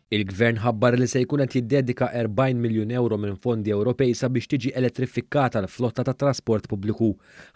Il-Gvern ħabbar li se jkun qed jiddedika 40 miljun ewro minn fondi Ewropej sabiex tiġi elettrifikata l-flotta tat-trasport pubbliku.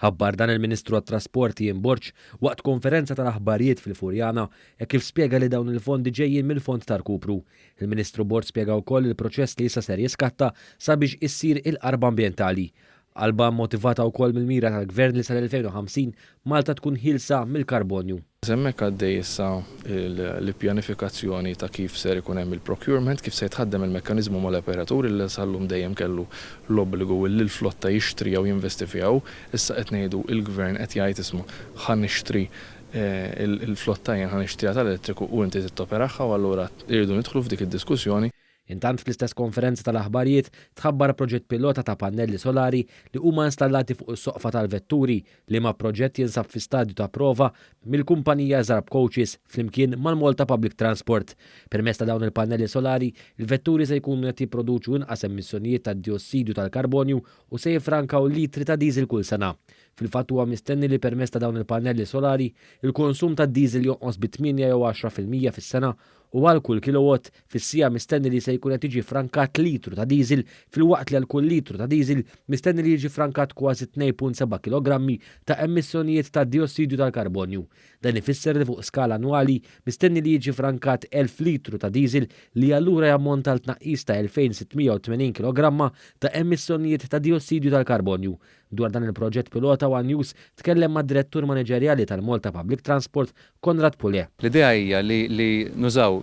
Ħabbar dan il-Ministru għat-Trasport Ian Borg waqt konferenza tal-aħbarijiet fil-Furjana hekk kif spjega li dawn il-fondi ġejjin mill-Fond ta' Rkupru. Il-Ministru Borg spjega wkoll il-proċess li issa ser jiskatta sabiex issir il-qarba ambjentali. Qalba motivata wkoll mill-mira tal-Gvern li sal-2050 Malta tkun ħielsa mill-karbonju. Hemmhekk għaddej issa l-ippjanifikazzjoni ta' kif ser ikun hemm il-procurement, kif se jitħaddem il-mekkaniżmu mal-operatur li sal-lum dejjem kellu l-obbligu li l-flotta jixtriha u jinvesti fiha hu. Issa qed ngħidu il-Gvern qed jgħid isma' ħa nixtri l-flotta jien ħa nixtriha tal-elettriku u inti trid toperaha u allura irridu nidħlu f'dik id-diskussjoni. Intant fl-istess konferenza tal-aħbarijiet tħabbar proġett pilota ta' pannelli solari li huma installati fuq is-soqfa tal-vetturi, liema proġett jinsab fi stadju ta' prova mill-kumpanija Zarb Coaches flimkien mal-Malta Public Transport. Permezz ta' dawn il-pannelli solari, il-vetturi se jkunu qed jipproduċu inqas emissjonijiet ta' diossidju tal-karbonju u se jiffrankaw litri ta' diesel kull sena. Fil-fatt huwa mistenni li permezz ta' dawn il-pannelli solari, il-konsum tad-diesel jonqos bi 8 jew 10% fis-sena u għal kull kilowatt fis-siegħa mistenni li se jkun qed jiġi ffrankat litru ta' diesel filwaqt li għal kull litru ta' diesel mistenni li jiġi ffrankat kważi 2.7 kilogrammi ta' emissjonijiet ta' diossidju tal-karbonju. Dan ifisser li fuq skala annwali mistenni li jiġi ffrankat 1,000 litru ta' diesel li allura jammonta għal tnaqqis ta' 2,680 kilogramma ta' emissjonijiet ta' diossidju tal-karbonju. Dwar dan il-proġett pilota one News tkellem mad-Direttur Maniġerjali tal-Malta Public Transport, Konrad Pulè. L-idea hija li li nużaw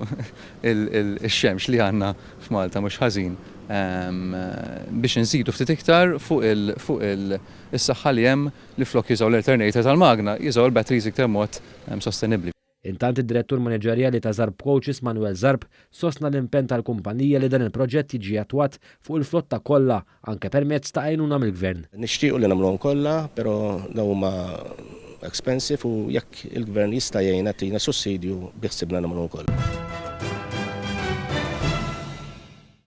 ix-xemx li għandna f'Malta mhux ħażin biex inżidu ftit iktar fuq fuq is-saħħa li hemm li flok jużaw l-alternator tal-magna jużaw il-batteries iktar mod sostenibbli. Intant id-Direttur Maniġerjali ta' Zarb Coaches Manuel Zarb sostna l-impenn tal-kumpanija li dan il-proġett jiġi attwat fuq il-flotta kollha anke permezz ta' għajnuna mill-Gvern. Nixtiequ li nagħmluhom kollha, però dawn huma expensive u jekk il-Gvern jista' jgħinna jtina sussidju bi ħsiebna nagħmluhom kollha.